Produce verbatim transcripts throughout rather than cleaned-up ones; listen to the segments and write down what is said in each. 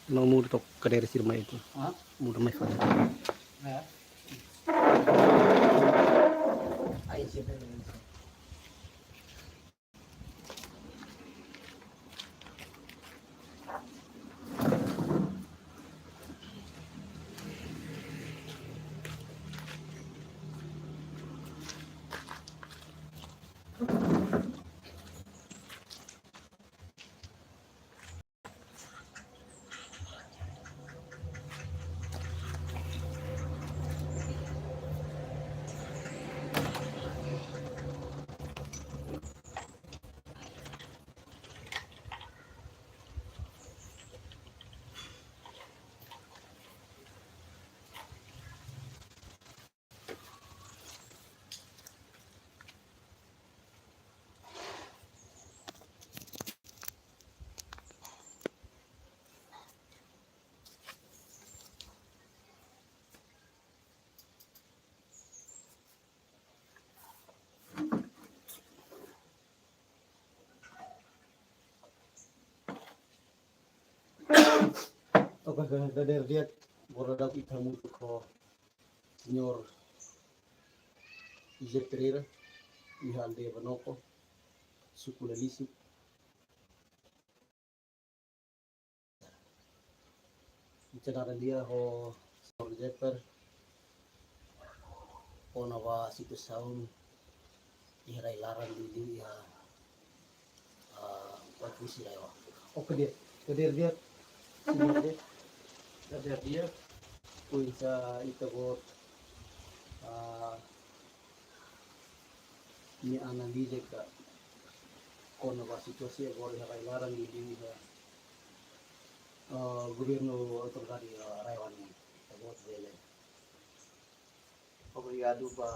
Não muda took kadeira sira mai itu. Hah? Muda mai fali. Ya. Ai, siapa yang Oke, oke, dadeer di'ak, agora daudaun ita hamutuk ho Señór José Pereira, iha aldeia Banoko, suku Lalisuk. Ita dada lia ho Señór José Pereira, kona-ba situasaun iha rai-laran liuliu iha, ah, Oekusi RAEOA. Oke, di'ak, dadeer di'ak, Señór di'ak, dadeer di'ak, oinsá ita-boot, ah, nia analiza ka kona-ba situasaun agora iha rai-laran liuliu iha, ah, governu autoridade, ah, RAEOA nian. Ita-boot bele. Obrigadu ba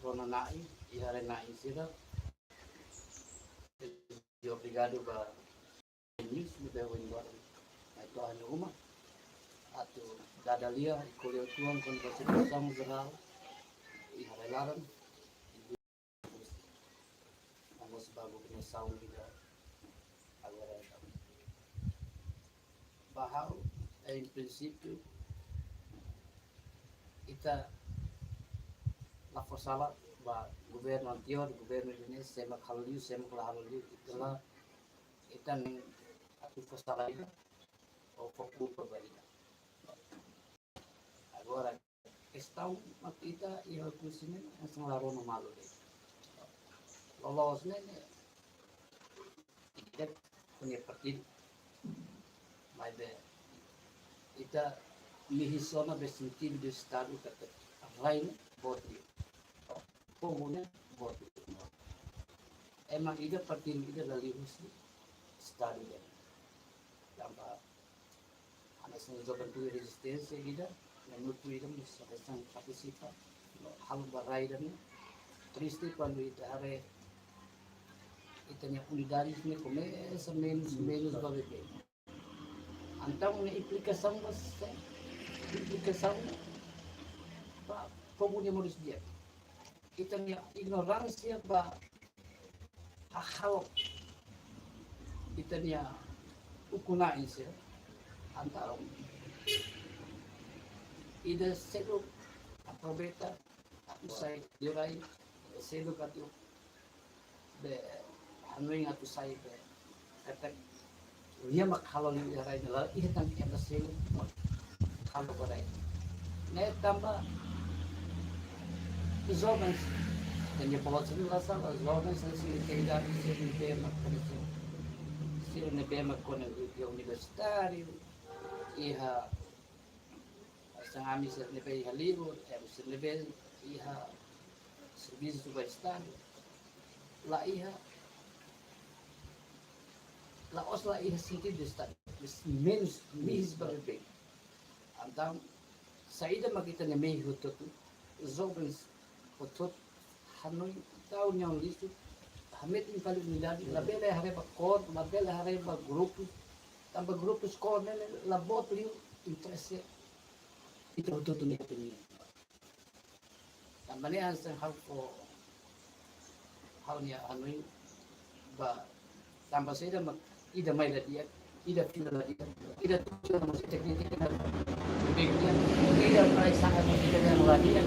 rona-na'in, iha rai-na'in sira. I obrigadu ba news ne'ebé ohin loron mai to'o ha'u-nia uma. Atu dada lia i ko'alia uitoan kona-ba situasaun jerál iha rai-laran. Vamos ba governasaun ida agora. Ba ha'u, em princípio, ita la fó sala ba governu anteriór, governu ida-ne'e, sé mak halo liu, sé mak la halo liu, ita la, ita ne'e atu fó sala ida, ou fó kulpa ba ida. Agora, kestaun mak ita iha Oekusi ne'e, hanesan la rona malu de'it. Loloos ne'e, ne'e, ita ho nia partidu. Maibé, ita mihis ona be sentidu de Estadu katak rai ne'e boot liu. Povu ne'e boot liu. Ema ida, partidu ida la liu husi Estadu ida. Tanba hanesan juventude rezisténsia ida, minutu ida mós hanesan partisipa, halo ba rai ida-ne'e. Triste kuandu ita haree ita-nia unidade ne'e komesa menus, menus ba beibeik. Entaun ne'e implikasaun ba sé, implikasaun ba povu nia moris di'ak. Ita-nia ignoránsia ba hahalok ita-nia ukun-na'in sira, entaun ida seluk aproveita atu sai liurai, ida seluk atu be hanoin atu sai be katak nia mak halo liu iha rai ne'e, la iha tan ema seluk halo ba rai. Ne'e tanba jovens, ita-nia povu sira la sala, jovens sira, sira ke idade, sira ne'ebé mak koñese, sira ne'ebé mak koñese iha universitáriu, iha, hanesan ami sira ne'ebé iha livre, ema sira ne'ebé iha servisu ba Estadu, la iha, la'ós la iha sentidu de Estadu, mas menus, mihis ba beibeik. Entaun, saida mak ita-nia mehi hotu-hotu, jovens hotu-hotu, hanoin, tau nia an lisu, hametin fali unidade, labele haree ba kór, labele haree ba grupu, tanba grupu kór ne'e la boot liu interese ita hotu-hotu nia opiniaun. Tanba ne'e hanesan ha'u fó ha'u-nia hanoin ba tanba saida mak ida mai la di'ak, ida fila la iha, ida tujuan mós ita kritika, ida para saka mós ita la iha.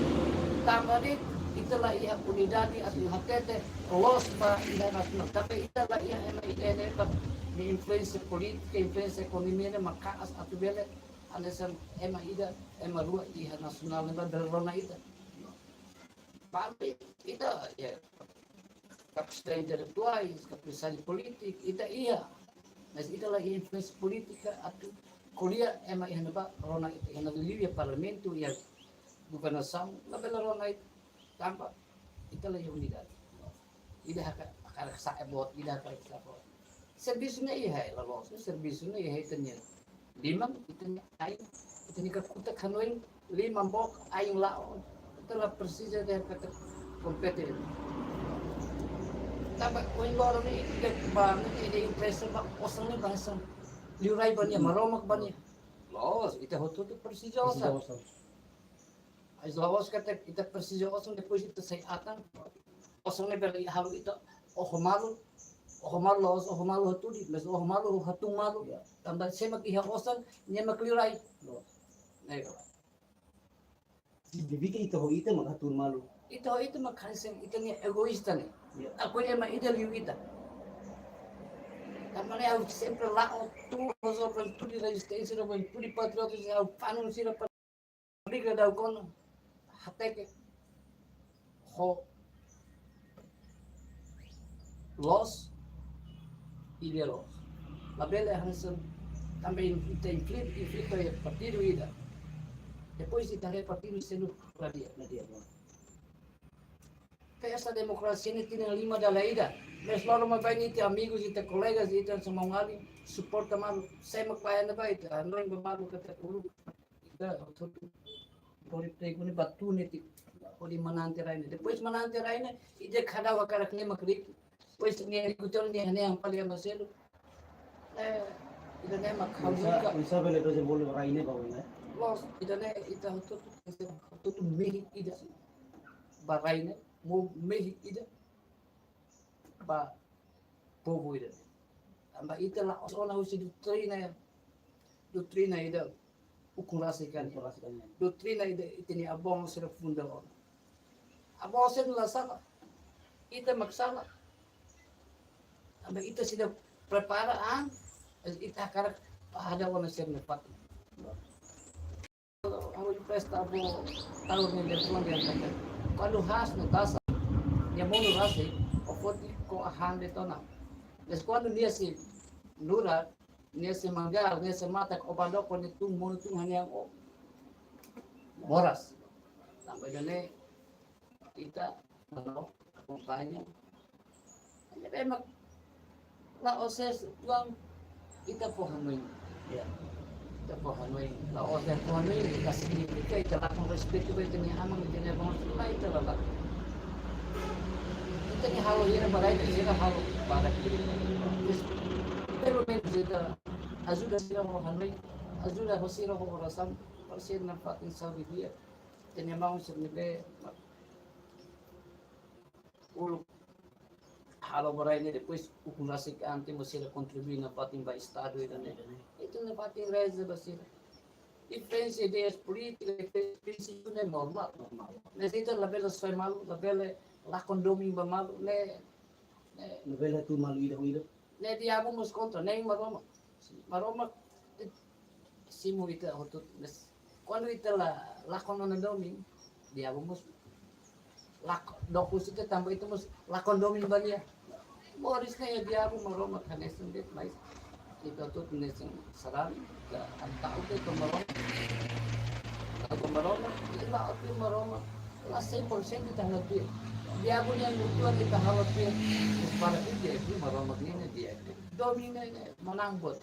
Tanba de'it ita la iha unidade atu hatete loos ba ida nasionál. Tanba ita la iha ema ida ne'ebé influénsia polítika, influénsia ekonomia ne'e maka'as atu bele hanesan ema ida, ema rua iha nasionál ne'ebé bele rona ita. Balu ita, ya, kapasidade intelektuál, kapasidade polítika, ita iha. Mas ita la iha influénsia polítika atu ko'alia ema iha ne'ebá rona ita, iha ne'ebá liuliu iha parlamentu, iha governasaun, labele rona ita, tanba ita la iha unidade. Ida hakarak, hakarak sa'e boot, ida hakarak sa'e boot. Servisu ne'e iha, la loos, servisu ne'e iha ita-nia liman, ita-nia ain, ita-nia kakutak hanoin, liman book, ain la'o, ita la presiza dehan katak kompete. Tanba ohin loron ne'e ita bá, ita impresa ba osan ne'e bahasa liurai ba nia, Maromak ba nia. Loos, ita hotu-hotu presiza osan. Presiza osan. Mas la'ós katak ita presiza osan, depois ita sai atan. Osan ne'e bele halo ita oho malu, oho malu la'ós oho malu hatún de'it, mas oho malu hatún malu. Ya. Tanba sé mak iha osan, nia mak liurai. Loos. Ne'e. Signifika ita ho ita mak hatún malu. Ita ho ita mak hanesan ita-nia egoísta ne'e. Ya. Ha'u ne'e mak ida liu ita. Tanba ne'e ha'u sempre la'o tuur, ha'u sempre tuur rezisténsia, ha'u sempre tuur patriótiku, ha'u fanun sira pa- Obrigadu, kono hateke ho loos, ida loos. Labele hanesan tanba ita infli-, inflita iha partidu ida. Depois ita haree partidu seluk la di'ak, la di'ak. Festa demokrasia ne'e tinan lima dala ida. Mas loron mai bá ita amigus, ita kolegas, ita semua ngali suporta malu. Sé mak bá iha ne'ebá ita, hanoin ba malu katak uluk. Ita, hotu-hotu, hodi pregu ne'e bá tun netik, hodi manán tiha rai ne'e. Depois manán tiha rai ne'e, ita kada hakarak ne'e mak riku. Depois ne'e riku tiha ne'e, ne'e yang paling ama selu. Eh, ida-ne'e mak ha'u Bisa, nunka. Bisa bele dezenvolve rai ne'e ba oin, eh? Loos, ida-ne'e ita hotu-hotu, hotu-hotu mehi ida. Ba rai ne'e, mo mehi ida. Ba povu ida. Tanba ita la'ós ona husi doutrina, doutrina ida ukun rasik an. Ukun rasik an. Doutrina ida ita-nia avó sira funda ona. Avó sira la sala. Ita mak sala. Tanba ita seidauk prepara an, ita hakarak hada'a ona sira-nia fatin. Ha'u empresta avó taur nia liafuan dehan katak, kuandu haas no tasa, nia monu rasik, o foti ko'a han de'it ona. Mas kuandu nia sei nurak, nia sei manggar, nia sei matak, o bá doko nia tun, monu tun hanesan o moras. Tanba ida-ne'e, ita, no, akompaña. Ne'ebé mak la'ós es uang ita fó hanoin. Ya. Ita fó hanoin. La'ós es fó hanoin, ita signifika ita lakon respeitu ba ita-nia aman, ita-nia bangsa, la ita la lakon. Ita-nia halo hira ba rai, ita halo ba rai. Pelumenus ita ajuda sira ho hanoin, ajuda ho sira ho orasaun, para sira-nia fatin saúde di'ak. Ita-nia maun sira ne'ebé uluk halo ba rai ne'e, depois ukun rasik an ita mós sira kontribui nafatin ba estadu ida-ne'e. Ita nafatin reza ba sira. Diferensa ideias polítikas, diferensa prinsípiu ne'e normál, normál. Mas ita labele soe malu, labele lakon domin ba malu, ne'e, ne'e. Labele hatún malu ida ho ida. Ne'e diabu mós kontra, ne'e Maromak. Maromak, eh, simu ita hotu, mas kuandu ita la, lakon ona domin, diabu mós lak-, dook husi ita tanba ita mós lakon domin ba nia. Moris ne'e diabu, Maromak hanesan de'it, mas ita hotu hanesan sarani, ita hata'uk de'it ba Maromak. Hata'uk ba Maromak, ita hata'uk Maromak. La cem por cento ita halo tuir. Diabu nian butuan ita halo tuir. Para ita, ita Maromak nian di'ak. Domin ne'e, ne'e manán buat.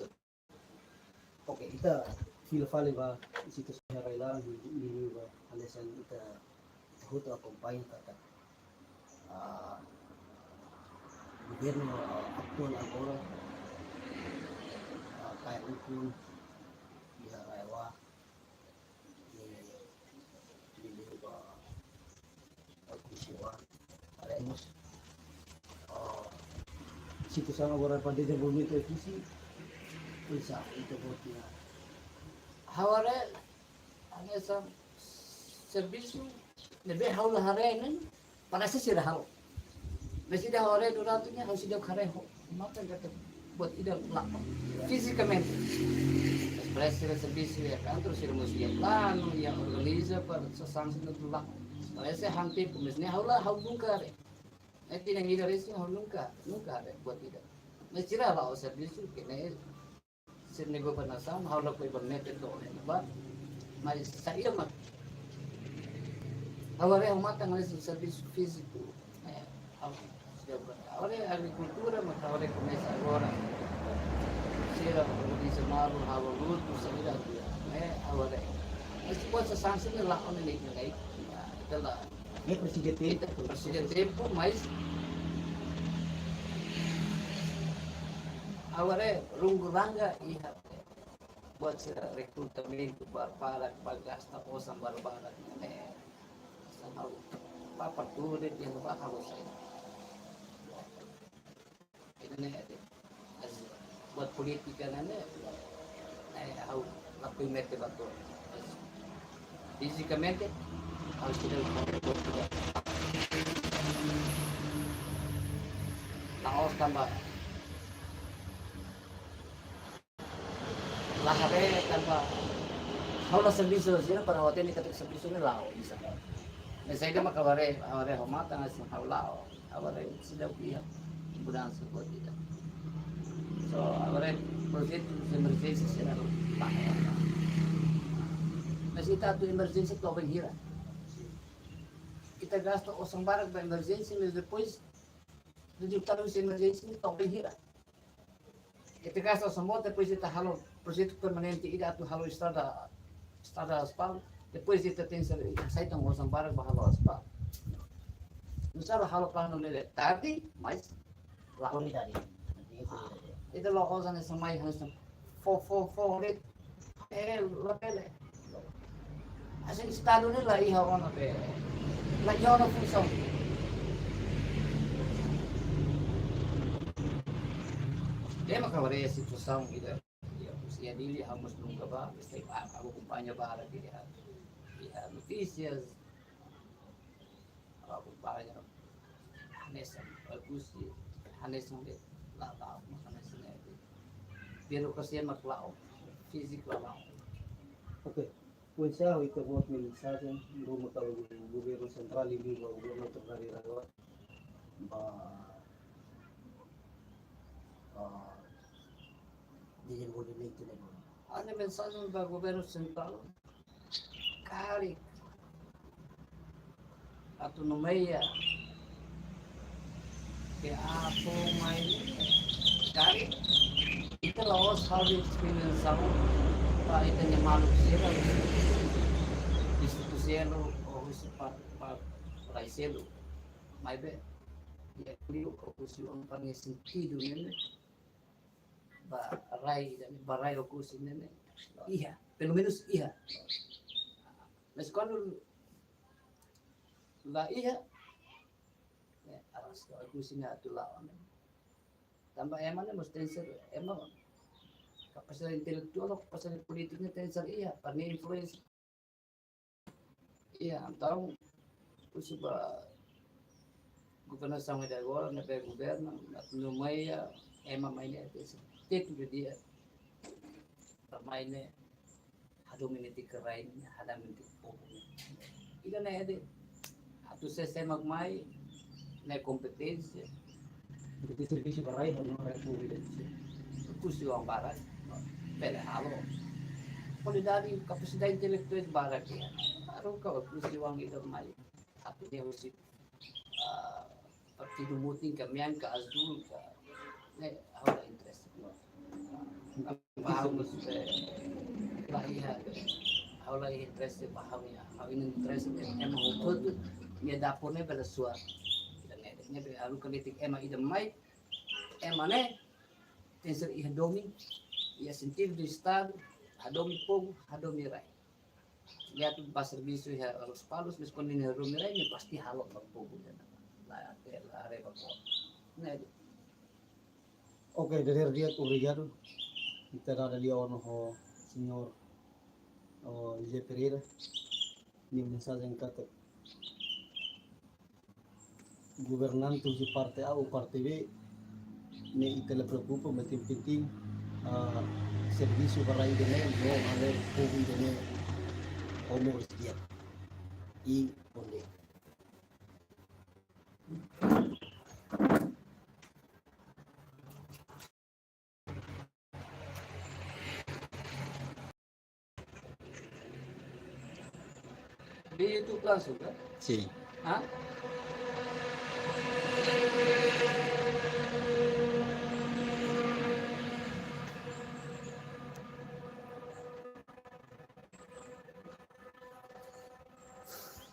Oke, ita fila fali ba situasaun iha rai-laran, liuliu ba hanesan ita, ita hotu akompaña katak, ah, governu, ah, atuál agora, ah, kaer ukun iha RAEOA, eh, liuliu ba, ba Oekusi-oan. Haree mós, ah, situasaun agora ba dezenvolvimentu Oekusi, Pois é, ita-boot nia. Ha'u haree, hanesan servisu ne'ebé ha'u la haree ne'e, parese sira halo. Mas ida ha'u haree durante ne'e, ha'u seidauk haree ho matan katak buat ida la. Fizikamente. Mas parese sira servisu iha kantor, sira mós iha planu, iha organiza para sasán sira la. Parese han tempu, mas ne'e ha'u la, ha'u nunka haree. Ne'e tinan ida resin ha'u nunka, nunka haree buat ida. Mas sira la'o servisu, ke ne'e sira-nia governasaun, ha'u lakohi ba mete to'o ne'ebá. Mas saida mak ha'u haree ho matan ne'e servisu fíziku. Eh, ha'u, ha'u haree agrikultura, mas ha'u haree komesa agora. Sira organiza malu, halo lutu, saida dia. Eh, ha'u haree. Mas depois sasán sira la'o ne'e, ne'e, ne'e. Ya, ita la. Ne'e presiza tempu. Ita presiza tempu, mas agora runguranga iha buat sira rekrutamentu ba, para, ba gasta osan barak-barak ne'e. Sama apa tuh dia, dia ba halo saida. Ida-ne'e, buat polítika ne'e, eh, ha'u lakohi mete ba to'o. Fizikamente, ha'u seidauk haree buat ida. La'ós tanba la haree tanba ha'u la servisu, sira para ha'u hatene katak servisu ne'e la'o, bisa. Mas saida mak ha'u haree, ha'u haree ho matan, hanesan ha'u la'o. Agora seidauk iha mudansa buat ida. So, agora projetu emerjénsia sira la. Mas ita atu emerjénsia to'o bainhira? Ita gasta osan barak ba emerjénsia, mas depois rezultadu husi emerjénsia to'o bainhira? Ita gasta osan boot, depois ita halo projetu permanente ida atu halo estrada, estrada aspal, depois ita tenke sai tan osan barak ba halo aspal. Nusá halo planu ne'e tarde, mas la. Kualidade. Ita la'o osan ne'e samai hanesan fó, fó, fó, le. Eh, la bele. Hanesan estadu ne'e la iha ona be. La iha ona funsaun. Ema ka haree situasaun ida. Ya, husi Dili ha'u mós nunka bá, mesti ha'u akompaña barak iha, iha notísias. Ha'u akompaña hanesan, husi hanesan de'it, la, la, hanesan de'it. Birokrasia mak la'o, fíziku la la'o. Oke. Oinsá ita-boot mensajen ruma ba governu sentrál liuliu ba governu autoridade agora ba, ah, dezenvolvimentu ne'e? Ha'u-nia mensajen ba governu sentrál, karik atu nomeia ke apo mai, karik ita la'ós halo diskriminasaun ba ita-nia maluk sira, husi seluk, ou husi pa, pa, rai seluk. Maibé, ya, liu, ou husi oan, para nia sentidu ne'e, ba rai, ba rai Oekusi ne'e, iha, pelumenus iha. Mas kuandu la iha, eh, araska Oekusi ne'e atu la'o ne'e. Tanba ema ne'e mós tenke ser, ema kapasidade intelektuál, kapasidade polítika ne'e tenke ser iha, para nia influénsia. Iha, entaun, husi ba governasaun ida agora, ne'ebé governa, atu nomeia ema mai ne'e, tenke ser tetu de dia, para mai ne'e, hadomi netik rai ne'e, hadomi netik povu ne'e. Ida-ne'e de'it, atu sé-sé mak mai, nia kompeténsia. Ita servisu ba rai, no rai povu ida. Oekusi oan barak, bele halo. Kualidade, kapasidade intelektuál barak iha. Baru ka Oekusi oan ida mai. Atu nia husi, ah, partidu mutin ka mean ka azúl ka, ne'e, ha'u la interese. Ba ha'u mós, eh, la iha, ha'u la iha interese ba ha'u-nia, ha'u-nia interese, eh, ema hotu-hotu, nia dapur ne'e bele suar. Ida-ne'e, ne'ebé haruka netik ema ida mai, ema ne'e, tenke ser iha domin, iha sentidu de estadu, hadomi povu, hadomi rai. Nia atu bá servisu iha Lospalos, mas kuandu nia hadomi rai, nia pasti halo ba povu, la, la haree ba povu. Ne'e. Oke, dadeer di'ak, obrigadu. Ita dada lia ona ho señór, o, José Pereira, nia mensajen katak governante husi parte A ou parte B, ne'e ita la preokupa, mas yang penting, ah, servisu ba rai ida-ne'e, no, ale povu ida-ne'e, homogeneidade. I bonde. Di YouTube langsung, kan? Sin. Hah?